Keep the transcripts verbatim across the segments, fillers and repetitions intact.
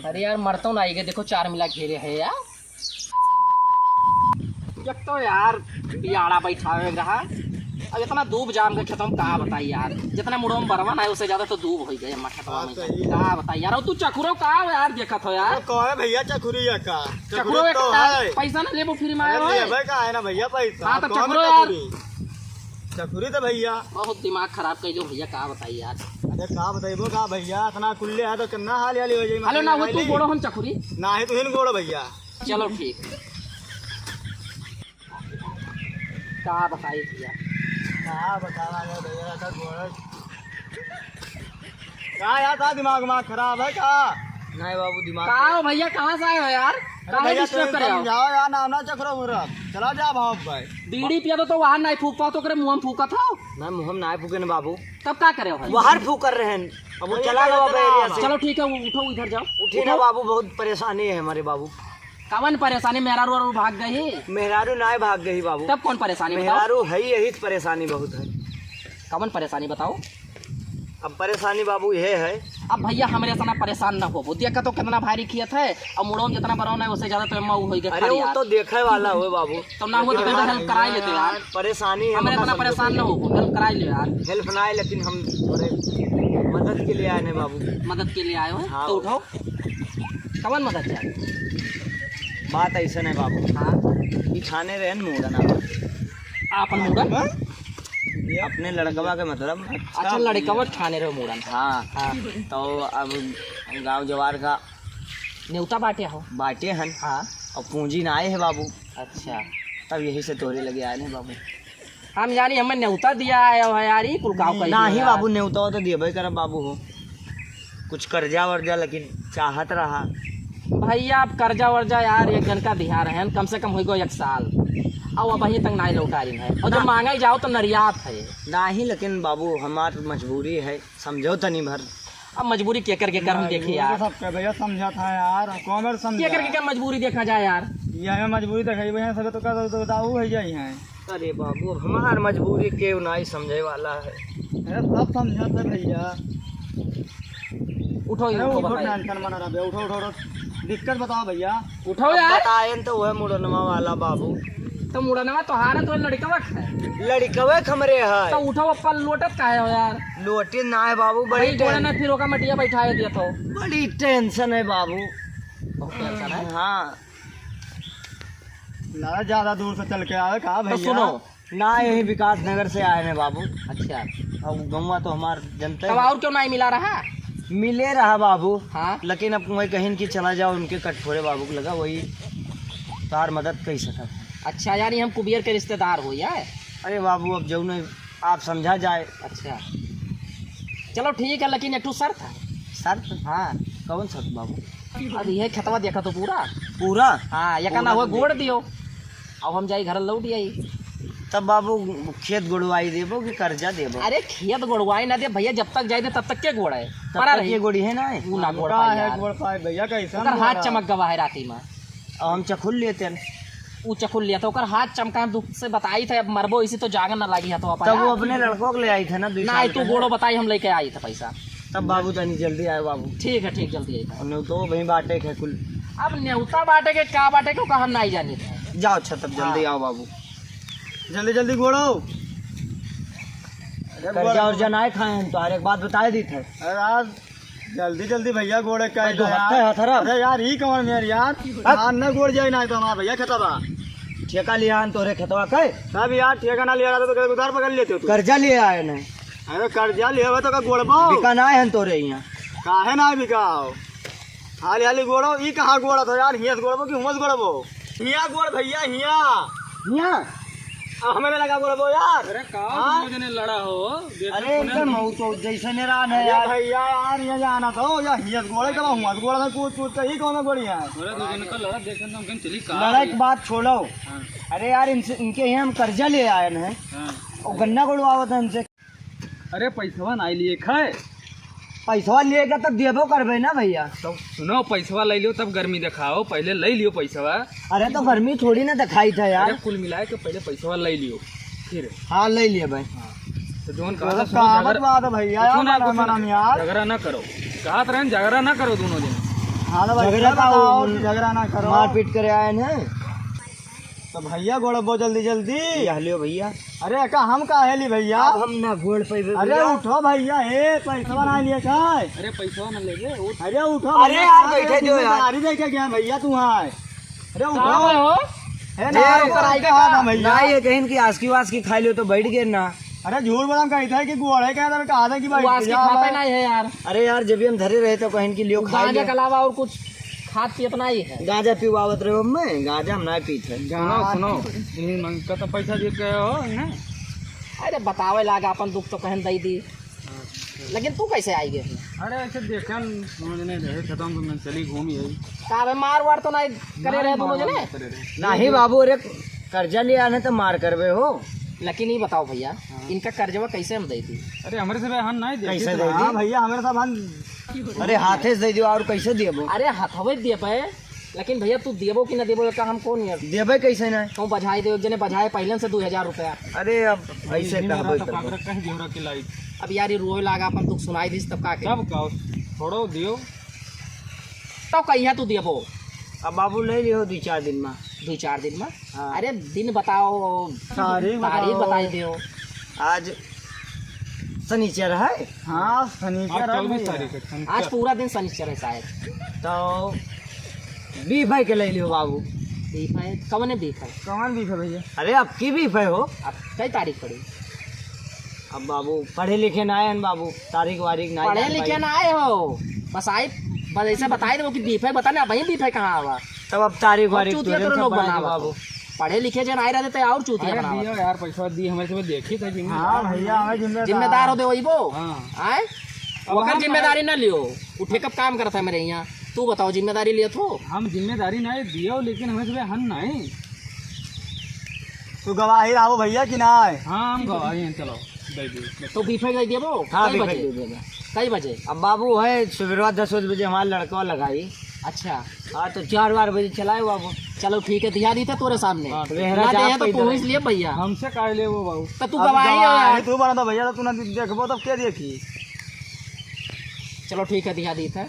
अरे यार, मरतो ना आइगे, देखो चार मिला घेरे है यार। एक तो यार बियाड़ा बैठावे रहा, अब इतना दूब जाम के खेतवा में का बताई यार, जितना मुड़वा में बरवा ना है, उससे ज्यादा तो दूब होइ गए हमारे खेतवा में। का बताई यार, और तू चकुरो का हो यार, देखत हो यार। अरे कहे भैया चकुरी है का? चकुरो तो है। पैसा ना लेबो फ्री में आयो है। लेबे का है ना भैया पैसा। हाँ, तो चकुरो यार। चकुरी तो भैया। बहुत दिमाग खराब कर दो भैया, का बताई यार। अरे का बताइबो का भैया, इतना कुल्ले है तो कितना हाल हाल हो जाई। हेलो ना, वो तू गोड़ो हम चकुरी। ना ही तू हिन गोड़ो भैया। चलो ठीक। का बताई भैया? का बतावा यार भैया, का बोल? का यार, का दिमाग, दिमाग खराब है का? नहीं बाबू, दिमाग का हो भैया, कहाँ से आए हो यार? अरे कहाँ भैया, disturb करे हो? समझाओ यार, ना, ना चकरो बुरा। चला जा भाव भाई। बीड़ी पिया तो, तो वहाँ नहीं फूक पाओ, तो करे मुँह में फूकत हो। मैं मुँह में नहीं फूके न बाबू। तब का करे हो भाई? बाहर फूक कर रहे हैं। अब वो चला गया area से। चलो ठीक है, वो उठो, इधर जाओ। उठे ना बाबू, बहुत परेशानी है हमारे बाबू। कवन परेशानी? मेहरारू और भाग गई? मेहरारू नाय भाग गई बाबू। तब कौन परेशानी बताओ? मेहरारू है ही, यही तो परेशानी बहुत है। कवन परेशानी बताओ? अब परेशानी बाबू ये है। अब भैया हमरे से ना परेशान ना हो, देखा तो कितना भारी खेत है, और मुड़ो में जितना बरौन है उससे ज्यादा तो एम्मा होई गया। अरे वो यार तो देखे वाला हो बाबू। तो ना हो तो help कराई लेते यार। परेशानी है, हमरे इतना परेशान ना हो, help कराई ले यार। Help ना है, लेकिन हम थोड़े मदद के लिए आए हैं बाबू। मदद के लिए आए हो? हाँ। तो उठाओ। कवन मदद चाही? बात ऐसन है बाबू। हाँ। ई ठाने रहे न मुड़न आप। आपन मुड़न? हाँ? अपने लड़कवा के मतलब। अच्छा, लड़कवा ठाने रहे मुड़न। हाँ। हाँ। तो अब गाँव जवार का नेवता बाटे हो? बाटे हन। हाँ। और पूंजी ना आए है बाबू। अच्छा। तब यही से तोरे लगे आए हैं बाबू। हम जानी हमें नेवता दिया है यार, ई कुल काव कही नाही यार। बाबू, नेवता तो देबे करब बाबू हो, कुछ कर्जा वर्जा लेकिन चाहत रहा। भैया अब कर्जा वर्जा यार एक जन का दिहा रहे हैं, कम से कम होई गो एक साल, और अब अभी तक नाई लौटा रही है, और जब ना। मांगा ही जाओ तो नरियात है। नाही लेकिन बाबू हमार मजबूरी है, समझो तनी भर। अब मजबूरी केकर केकर हम देखी यार। सबके भैया समझा था यार, कौन समझा? केकर केकर मजबूरी देखा जाए यार। ये हमें मजबूरी देखाई भैया, सब तो का तो बताऊ है जाई हैं। अरे बाबू, अब हमार मजबूरी केहू नाई समझे वाला है। अरे सब समझत है भैया। उठो, अरे उठो, उठो, बताइए। Tension मत रहा बे, उठो, उठो, उठो। दिक्कत बताओ भैया। उठो अब यार। बताएन तो वह मुड़नवा वाला बाबू। तो मुड़नवा तोहार है, तो लड़कवा है। लड़कवे हमरे है। तो उठो, अपन लोटत काहे हो यार? लोटे ना है बाबू, बड़ी भाई, थोड़ा ना tension। फिर ओका मटिया बैठाए दिया तो। बड़ी tension है बाबू। बहुत tension है। हाँ। ना ज्यादा दूर से चल के आवे का तो भैया? सुनो, ना यही विकास नगर से आए हैं बाबू। अच्छा। अब गौवा तो हमार जनते तब हैं। और क्यों नहीं मिला रहा? मिले रहा बाबू। हाँ। लेकिन अब वही कहीं कि चला जाओ उनके कटफोरे बाबू को लगा, वही तार मदद कर सकत है। अच्छा, यानी हम कुबेर के रिश्तेदार हो यार? अरे बाबू, अब जौन आप समझा जाए। अच्छा, चलो ठीक है, लेकिन एक ठो शर्त है। शर्त? हाँ। कौन शर्त बाबू? अब यह खेतवा देखा तो पूरा। पूरा? हाँ, यका ना पूरा हो तो गोड़ देख दियो। अब हम जाई घर लौट आई। तब बाबू खेत गोड़वाई देबो कि कर्जा देबो? अरे खेत गोड़वाई ना दे भैया, जब तक जाए दे तब तक के गोड़ है? तब पड़ा तक रही। ये गोड़ी है ना? ऊ ना गोड़ का पाई है यार। गोड़ पाए भैया, कैसा ओकर ना हाथ गोड़ा? चमक गवा है राती में। अब हम चखुल लेते हैं। ऊ चखुल लिया था, ओकर हाथ चमका, हम दुख से बताई था, अब मरबो इसी तो जागन ना लागी है तो अपन तब वो यार। अपने लड़कों को ले आई थे ना, दुई ना, साल तू पहले। गोड़ो बताई, हम लेके आई था पैसा। तब बाबू तनी जल्दी आए बाबू। ठीक है, ठीक, जल्दी आई था। और न्योतो वहीं बाटे के कुल। अब न्योता बाटे के का बाटे के ओका हम नहीं जानी था। जाओ अच्छा, तब जल्दी हाँ। आओ बाबू। जल्दी जल्दी गोड़ो। अरे कर्जा गोड़ो। उर्जा ना खाए हम तो, एक बात बताए दी थे। अरे यार, जल्दी जल्दी भैया गोड़े कह अरे दो तो यार। हत्ता है हथरा। अरे यार, ई कौन मेर यार? हट। धान न गोड़ जाए ना तो हमार भैया खेतवा। ठेका लिया हन तोरे खेतवा के? तब यार ठेका ना लिया रहता तो कभी उधार पकड़ लेते हो तू। कर्जा लिए आए न। अरे कर्जा लिए हुए तो का गोड़बो? बिका ना है तोरे यहाँ। काहे ना बिकाओ? हाली हाली गोड़ो, ई कहाँ गोड़ा था यार? हियस गोड़बो कि हुमस गोड़बो? हिया गोड़ भैया, हिया। हिया? अब हमें लगा गोड़बो यार। अरे का हाँ? दोनों जने लड़ा हो? देखो अरे सुने एकदम नहीं। हो तो जैसे ने रान है अरे यार। भैया यार, ये जाना था, या हियस गोड़े का हुमस गोड़ा था, कूद कूद के ही कौन गोड़ी है? अरे दो जने का लड़ा देखे तो हम कहीं चली का लड़ाई है? की बात छोड़ो। हाँ। अरे यार, इनसे, इनके यहाँ हम कर्जा ले आए हैं। हाँ। और गन्ना गोड़वावत है इनसे। अरे पैसवा नाई लिए खाए। पैसवा लेके तब देबो करबे ना भैया। तब सुनो, पैसवा ले लियो तब गर्मी देखाओ, पहले ले लियो पैसवा। अरे तो गर्मी थोड़ी ना दिखाई था यार। अरे कुल मिलाए के पहले पैसवा ले लियो, फिर। हाँ, ले लिए भाई। हाँ। तो जोन कहा तो था, सुनो, कहावत झगड़ा, बात है भैया, सुनो ना, मना, कुछ मना नहीं यार। झगड़ा ना करो। कहत रहन झगड़ा ना करो दोनों जने। हाँ तो भाई, झगड़ा क्या का बताओ हो? कि झगड़ा ना करो। मारपीट करे आए हैं। तो भैया गोड़ बो जल्दी जल्दी। यह लियो भैया। अरे का हम काहे ली भैया? अब हम ना गोड़ पे अरे भैया। उठो भैया, ए पैसा ना लिए का? अरे पैसा ना लेबे, उठ। अरे उठो अरे भैया, यार, कहाँ बैठे गए? जो यार। जिम्मेदारी दे के गया भैया तू? हाँ। अरे उठो। कहाँ हो? ए, ए, ना, ऊपर आई का ना भैया? ना, ये कहीं की आसकी वासकी खाई लो तो बैठ गए ना। अरे झूठ बोला, हम कही था कि गोड़े का, तो कहा था कि भाई वो आसकी भैया खाते भाई। नहीं है यार। अरे यार, जब भी हम धरे रहे तो कहीं की लियो खाई गांजा लियो। के अलावा और कुछ खात पियत नहीं है। गांजा पिवावत रहे हो, मैं गांजा हम ना पीत है। सुनो, सुनो, इन्हीं मंग का तो पैसा दे के हो, इन्हें। अरे बतावे लाग अपन दुख तो कहन दई दी। लेकिन तू कैसे आई गए? अरे ऐसे देखन, समझ नहीं रहे, खत्म तो मैं चली घूमी आई। का बे, मार वार तो नहीं करे रहे दोनों जने? करे रहे। नहीं बाबू, अरे कर्जा लिया है तो मार करबे हो। लेकिन ये बताओ भैया, हाँ। इनका कर्जवा कैसे हम दे दी? अरे हमरे से हन नहीं दे कैसे दे दी? हाँ भैया, हमरे सब हन। अरे हाथे से दे दियो और कैसे देबो? अरे हथवे दे पे। लेकिन भैया, तू देबो कि ना देबो, एका हम कौन यार? देबे कैसे ना? तू बझाई दे, एक जने बझाए पहले से दो हजार रुपया। अरे, अब ऐसे इन्हीं कहबे मेरा तो करबो। काकरा कह दियो रे कि लाई। अब यार, ये रोए लागा, अपन दुख सुनाई दिस, तब का के? तब का? छोड़ो, दियो। तो कहिया तू देबो? अब बाबू ले लियो दो चार दिन में। दो चार दिन में? हाँ। अरे, दिन बताओ, तारीख तारीख बताओ। बताई दियो। आज शनिचर है। हाँ, शनिचर आज है चौबीस भैया। तारीख है, शनिचर। आज पूरा दिन शनिचर है शायद। तो बीफ है के ले लियो बाबू। बीफ है? कौन है बीफ है? कौन बीफ है भैया? अरे, आपकी बीफ है हो। अब कई तारीख पड़ी? अब बाबू, पढ़े लिखे ना आए हैं बाबू, तारीख वारीख ना पढ़े जान लिखे पाई। ना आए हो, बस आई, बस ऐसे बताई दो कि बीफ है, बता ना, वही बीफ है कहाँ आवा? तब अब तारीख और वारीख चूतिया तुरंत तो लोग सब बनाए बनावा बाबू। तो। पढ़े लिखे जन आए रहते तो और चूतिया अरे बनावा दियो तो। यार, पैसा दी, हमें से देखी था जिम्मेदार। हाँ भैया, हमें जिम्मेदार। जिम्मेदार हो दे वही वो। हाँ। आए? अब ओकर हम जिम्मेदारी ना लियो, वो ठेकप काम करता है मेरे यहाँ। तू बताओ, जिम्मेदारी लियो तो? हम जिम्मेदारी नहीं दियो, लेकिन हमें से हन नहीं। तू गवाही रहो भैया कि ना? हाँ, हम गवाही हैं, चलो, दे दियो। तो बीफे दे दियो वो? हाँ, कई बीफे बजे? दे दियो। कई बजे? अब बाबू है, सुबह दस बजे हमारा लड़का लगाई। अच्छा। हाँ, तो चार बार बजे चलाए बाबू। चलो ठीक है, दिया दी था तोरे सामने। हाँ, रेहरा ना जाप दे तो पैदल पूछ है। लिए भैया। हमसे काहे ले वो बाबू? तो तू अब गवाही हो गवाही यार। तू बना तो भैया, तो तू ना देखबो तब क्या देखी? चलो ठीक है, दिया दी था।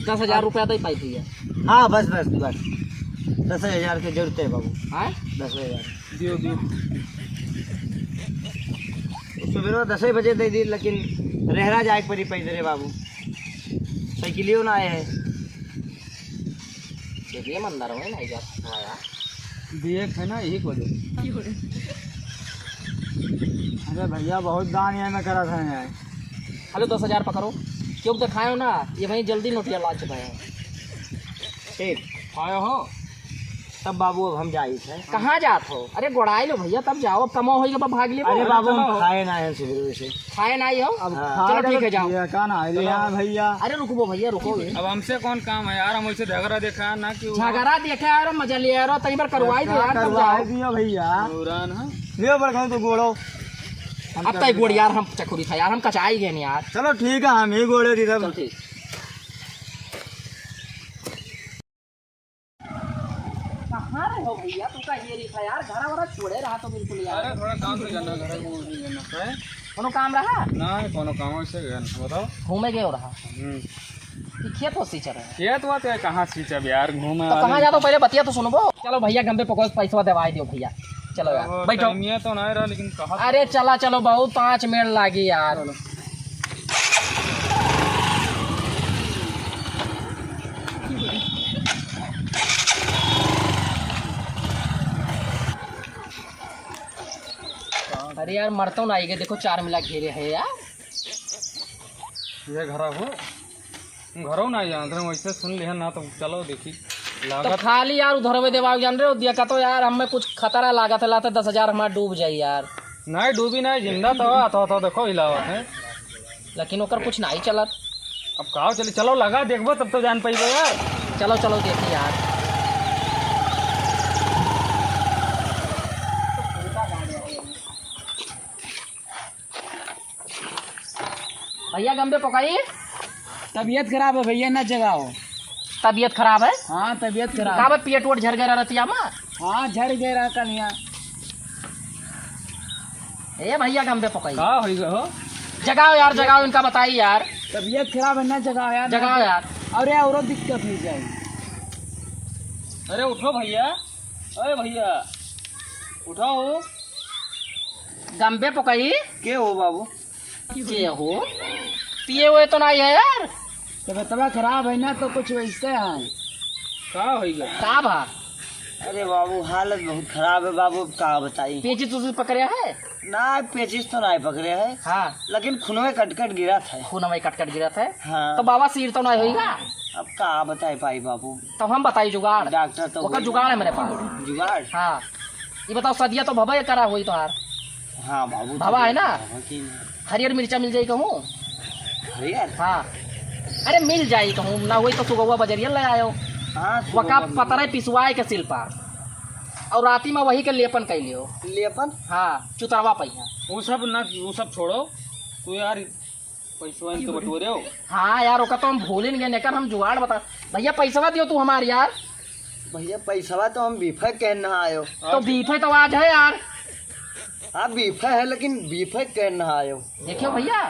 दस हजार रुपया तो ही पाई थी यार। हाँ, बस, बस, बस। दस हजार के जरूरत है बाबू। हाँ? दस हजार। दियो, दियो। सुबह दस बजे दे दी, लेकिन रेहरा जाए के पड़ी पैदल रे बाबू, साइकिलियो ना आए है। देखिए मंदिर में नहीं जा सकता यार। दिए है ना, यही को दे। अरे भैया, बहुत दान है, मैं करा था यार। हेलो, दस हजार पकड़ो, क्यों दिखायो ना, ये भाई जल्दी नोटिया ला चुका है। ठीक। आयो हो? तब बाबू अब हम जाइत है। कहाँ जात हो? अरे गोड़ाई लो भैया, तब जाओ, अब कमाओ होइगा, अब भाग लियो। अरे बाबू, हम चलो। खाए ना है सुबह से। खाए ना ही हो? अब हाँ। खा चलो ठीक है, जाओ। ये का ना है, ले चलो। आ भैया। अरे रुकबो भैया, रुको। अब हमसे कौन काम है यार, हम वैसे झगड़ा देखा ना कि वो झगड़ा देखा यार, मजा ले यार, तनी बार करवाई दे यार, तब करवाई जाओ। दियो भैया। नौरान है। लियो बड़का तो गोड़ो। अब तय गोड़ यार, हम चकुरी था यार, हम कचाई गए नहीं यार। चलो ठीक है, हम ही गोड़े दी तब। चल ठीक। कहाँ रहे हो भैया? तू का ये लिखा यार, घरा वरा छोड़े रहा तो बिल्कुल यार। अरे थोड़ा काम से जाना, घर घूमने जाना है। कोनो काम रहा? ना, कोनो काम से गया ना, बताओ। घूमे गए रहा? हम्म। कि खेत हो सींचे रहे? खेत हुआ तो कहाँ सींचब यार, घूमे तो वाले। कहाँ जाता हूँ, पहले बतिया तो सुनबो। चलो भैया, गंबे पकौस पैसवा देवाई दियो भैया। चलो यार, अब बैठो। टाइमिया तो ना रहा, लेकिन कहा अरे चला, चलो, बहुत पाँच मिनट लागी यार। चलो। अरे यार, मरतो ना आइगे, देखो चार मिला घेरे है यार। ये घरा हो, घरो ना जानत रहे, वैसे सुन लिया ना तो चलो देखी तो लागत। खाली यार उधरवे देवाओ जान रहे हो, दिया का तो यार हमें कुछ खतरा लागत है, लाते दस हजार हमारा डूब जाई यार। नहीं डूबी नहीं, जिंदा तो है, तो, तो देखो हिलावत है। लेकिन ओकर कुछ नहीं चलत। अब का चली, चलो लगा देखबो तब तो जान पाइबो यार। चलो, चलो देखी यार। भैया गंबे पकाई। तबीयत खराब है भैया, ना जगाओ। तबीयत खराब है? हाँ, तबीयत खराब का है। बे, पेट वोट झर गया रतिया में? हाँ, झर गया रहा कनिया। ए भैया, गंबे पकई। का होई गए हो? जगाओ यार, जगाओ, इनका बताई यार। तबीयत खराब है ना, जगाओ यार। जगाओ यार। अरे, औरो दिक्कत हो जाए। अरे उठो भैया, अरे भैया, उठाओ। गंबे पकई। के हो बाबू? के हो? पिए हुए तो नहीं है यार। तबीयतवा खराब है ना, तो कुछ वैसे है। का होई गए? का भा? अरे बाबू, हालत बहुत खराब है बाबू, अब का बताई? पेचिस उचिस पकड़े है? ना, पेचिस तो नहीं पकड़े है। हाँ। लेकिन खूनवे कट कट गिरत है। खूनवे कट कट गिरत है? हाँ। तो बाबा, सिर तो नहीं होइगा? अब का बताई पाई बाबू? तब हम बताई जुगाड़। डॉक्टर तो ओकर वही जुगाड़ है मेरे पास। जुगाड़? हाँ। ये बताओ, सदिया तो भवा करा होई तोहार। हाँ बाबू, भवा है ना? भवा की ना। हरियर मिर्चा मिल जाई कहूँ? हरियर? हाँ। अरे मिल जाई कहूँ, ना होई तो सुगौवा बजरिया ले आयो। हाँ, वका सुगौवा मिल पतरे जाई। पिसवाए के सिलपा। और राती में वही के लेपन कर लियो। लेपन? हाँ, चुतरवा पहिया। वो सब ना, वो सब छोड़ो। तू यार पैसवा इनके बटोरे हो। हाँ यार, ओका तो हम भूले नहीं गए, एकर हम जुगाड़ बता। भैया पैसवा दियो तू हमार यार। भैया पैसवा तो हम बीफे के ना आयो। तो बीफे तो आज है यार। हाँ बीफे है, लेकिन बीफे के ना आयो। देखियो भैया,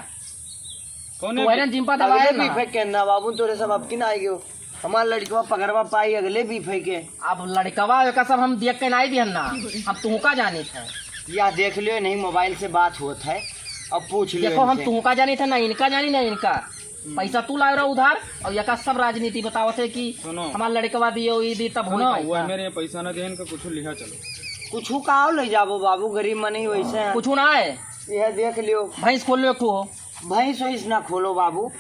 कौन तू है? हैरन जिम्पा दबाए अगले ना। बीफे के ना बाबू, तोरे सब अब की ना आई गयो। हमार लड़कवा पकड़वा पाई अगले बीफे के। अब लड़कवा एका सब हम देख के नहीं दिहन ना, हम तुहका जानित है। या देख लियो, नहीं मोबाइल से बात होत है, अब पूछ लियो देखो, हम इनसे। तुहका जानित है ना, इनका जानी ना इनका। हम्म। पैसा तू लाए रहो उधार, और यका सब राजनीति बतावत है कि सुनो। हमार लड़कवा दियो, ई दी, तब होई सुनो, पैसा। वो मेरे पैसा ना दे, इनका कुछ लिहा चलो। कुछ का ले जाबो बाबू, गरीब मनी वैसे है। कुछ ना है। यह देख लियो। भैंस खोल लो एक ठो हो। भैंस वैस ना खोलो बाबू,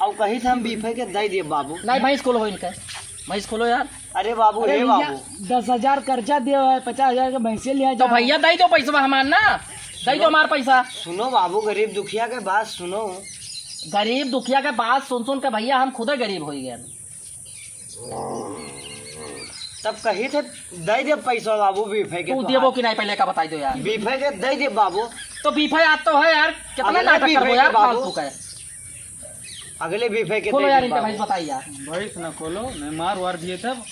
और कही थे हम बीफे के दे दिए बाबू। नहीं, भैंस खोलो इनका, भैंस खोलो यार। अरे बाबू, अरे हे भैया, बाबू। दस हजार कर्जा दिया है, पचास हजार के भैंसे लिया तो जा। भैया दे दो पैसवा हमार ना, दे दो हमार पैसा। सुनो बाबू, गरीब दुखिया के बात सुनो। गरीब दुखिया के बात सुन सुन के भैया हम खुदे गरीब हो गए। तब कही थे दे दे पैसा बाबू बीफे के तू तोहार। देबो कि नहीं पहले का बताई दो यार। बीफे के दे दे बाबू। तो बीफे आज तो है यार, कितना अगले नाटक बीफे करबो के यार बाबू। फालतू का है। अगले बीफे के खोलो दे यार दे इनका बाबू। भैंस बताई यार। भैंस ना खोलो, नहीं मार वार दिए तब।